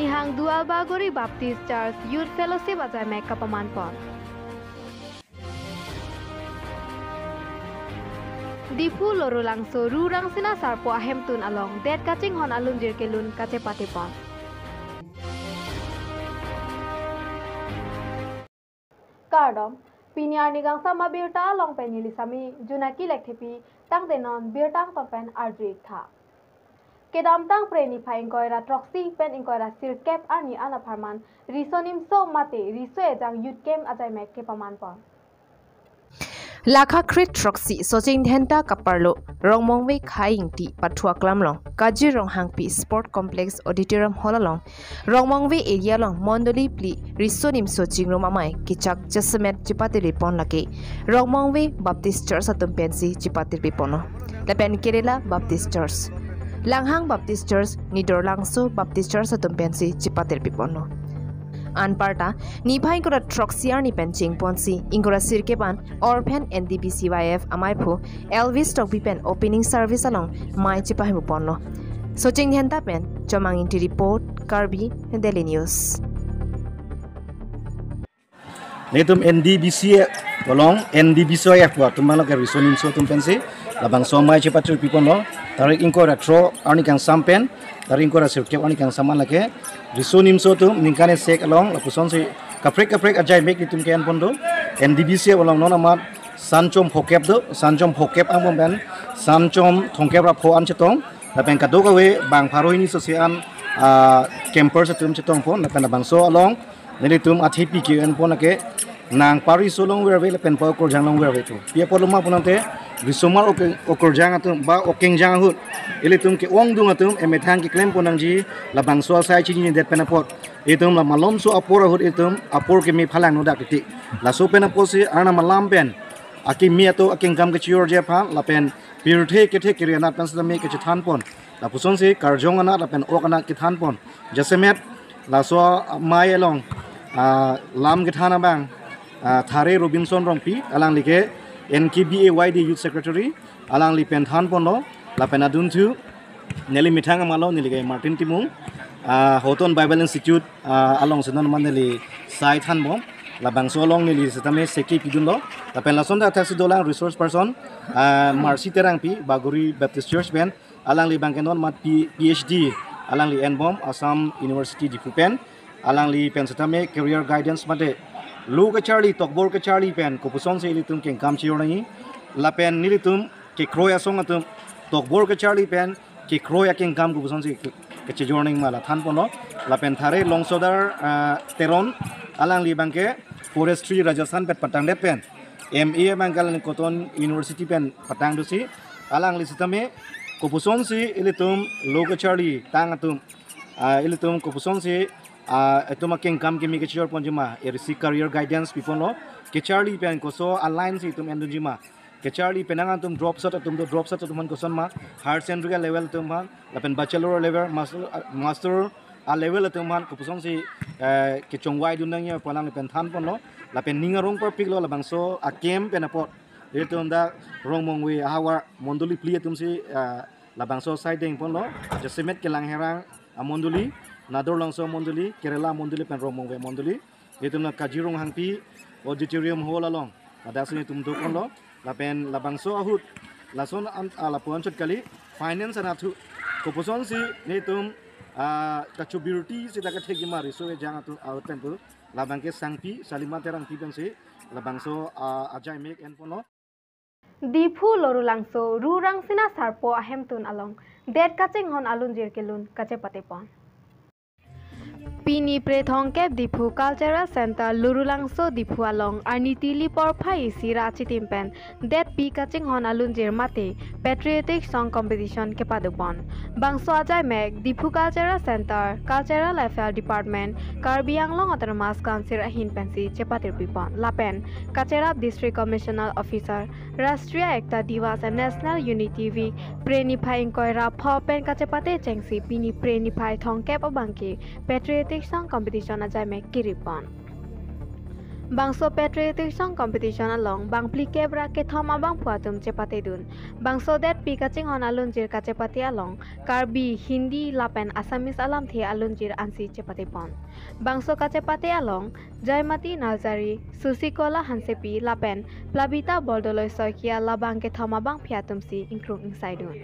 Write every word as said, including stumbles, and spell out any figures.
Nihang Duar Bagori Baptist Church Youth Fellowship ajaimek kapaman pon. Diphu Lorulangso Ru Rangsina Sarpo ahemtun along det kachinghon alunjir kelun kachepate pon. Kardom, pini arni kangsam abirta along pen neli Sami Junaki Lekthepi, tangte non birta angton pen arju-ik tha. Kedamtang Phre niphai ingkoi ra throksi pen ingkoi ra sirkep arni an apharman Riso Nimso mate Riso Ejang Youth Camp ajaimek kepaman pon. Lakha kre throksi Socheng Dhenta kaparlo Rongmongve Khai Ingti pathu aklam along Kaji Ronghangpi Sport Complex Auditorium Hall along Rongmongve area along mondoli phli Riso Nimso Chingrum Amei kechak jasemet chepatirpi pon lake Rongmongve Baptist Church atum pensi chepatirpi ponlo. Lapen Kerala Baptist Church, Langhang Baptist Church, Nidorlangso Baptist Church atum pensi chepatirpi ponlo. Anparta niphai ingkoi ra throksi arni pen chengponsi ingkoi ra sirkep an Orphan N D B C Y F amaiphu Elvis Tokbi pen opening service along mei chepahem ponlo. Socheng Dhenta pen Chomang Ingti report, Karbi Daily News. Netum N D B C along N D B C Y F atum abang lake Riso Nimso atum pensi labangso amei chepatirpi ponlo. Tarik ingkoi ra thro arni kangsam pen tarik ingkoi ra sirkep arni kangsam an lake Riso Nimso atum ningkan isi along lapusonsi kaprek kaprek ajaimek itum ke-en pon do. N D B C along non amat sanchom phokep do, sanchom phokep angbong pen sanchom thomkep ra pho an chetong, lapen kadokave bang pharo hini sosi an, ah, campers atum chetong pon, lapen labangso along nelitum athepi ke-en pon lake nang pa-riso longverve lapen pa-okorjang longverve tu. Pi apotlo ma pu nangte risomar oke-, okorjang atum ba okengjang ahut ilitum ke-ongdung atum emethang keklem pon nangji, labangso asai chinidet pen apot itum la malomso apor ahut itum apor keme phalang nodak titi. Laso pen apotsi arnam alam pen akeme atum akengkam kechijorji aphan lapen pirthe kethe kere anat pen setame kechethan pon. Lapusonsi karjong anat lapen ok anat kethan pon. Jasemet laso amei along, ah, lam kethan abang, ah, Thare Robinson Rongpi, alangli ke N K B A Y D Youth Secretary, alangli pen than ponlo, lapen adunthu neli methang amalo, neli ke Martin Timung, ah, Houghton Bible Institute, ah, alongsi non amat neli sai thanbom, labangso along neli setame seki pidunlo, lapen lason ta thaksi dolang resource person, ah, Mercy Terangpi, Bagori Baptist Church pen, alangli abang ke non amat P-, P H D alangli enbom Assam University Diphu pen, alangli pen setame career guidance mate lo kacharli, tokbor kacharli pen kopusonsi ilitum kengkam chijor nangji, lapen nelitum kekroi asong atum tokbor kacharli pen kekroi akengkam kopusonsi ke-, kechijor nangji ma la than ponlo, lapen Thare Longsodar, ah, Teron, alangli abang ke Forestry Rajasthan pen patangdet pen M A abang ke alangli Cotton University pen patang dosi, alangli setame kopusonsi ilitum lo kacharli tang atum, ah, ilitum kopusonsi, ah, itum akengkam keme kechijor ponji ma, erisi career guidance pi ponlo, kacharli pen koso a-line si itum endunji ma, kacharli penang atum drop shot atum do, drop shot atum aphan koson ma, higher secondary level atum aphan, lapen bachelor level, master, ah, master a-level atum aphan kopusonsi, eh, kechongvai dun nangji pu alangli pen than ponlo, lapen ning arong parpiklo labangso a-camp pen apot. Itum dak Rongmongve ahavar mondoli phli atumsi, ah, labangso asai deng ponlo, jasemet Kelangherang amondoli, Nadorlangso amondoli, Kerala amondoli pen Rongmongve amondoli. Itum la Kaji Ronghangpi Auditorium Hall along ladaksi netum do ponlo, lapen labangso ahut lason an, ah, lapu anchot kali, finance anat thu kopusonsi netum, ah, kachobirti seta kethekji ma Riso Ejang atum ahut pen tu, labang ke Sangpi Salima Terangpi pensi labangso, ah, ajaimek en ponlo. Diphu Lorulangso Ru Rangsina Sarpo ahemtun along det kachinghon alunjir kelun kachepate pon. Pini Phre thomkep Diphu Cultural Center Lorulangso Diphu along arni tili porphai isi ra achitim pen detpi kachinghon alunjir mate patriotic song competition kepado pon. Bangso ajaimek Diphu Cultural Center, Cultural Affair Department, Karbi Anglong Autonomous Council ahin pensi chepatirpi pon. Lapen kacherap District Commissioner Officer, Rashtriya Ekta Diwas and National Unity Week Phre niphai ingkoi ra pho pen kachepate chengsi pini Phre niphai thomkep abang ke patriotic song competition ajaimek kiri pon. Bangso patriotic song competition along bangphli kep ra kethom abangphu atum chepatedun. Bangso detpi kachinghon alunjir kachepate along Karbi, Hindi lapen Assamese alamthe alunjir ansi chepatepon. Bangso kachepate along Jaimati Nazari, Susikola Hansepi lapen Plabita Bordoloi Saikia labang kethom abangphi atumsi ingkrung ingsaidun.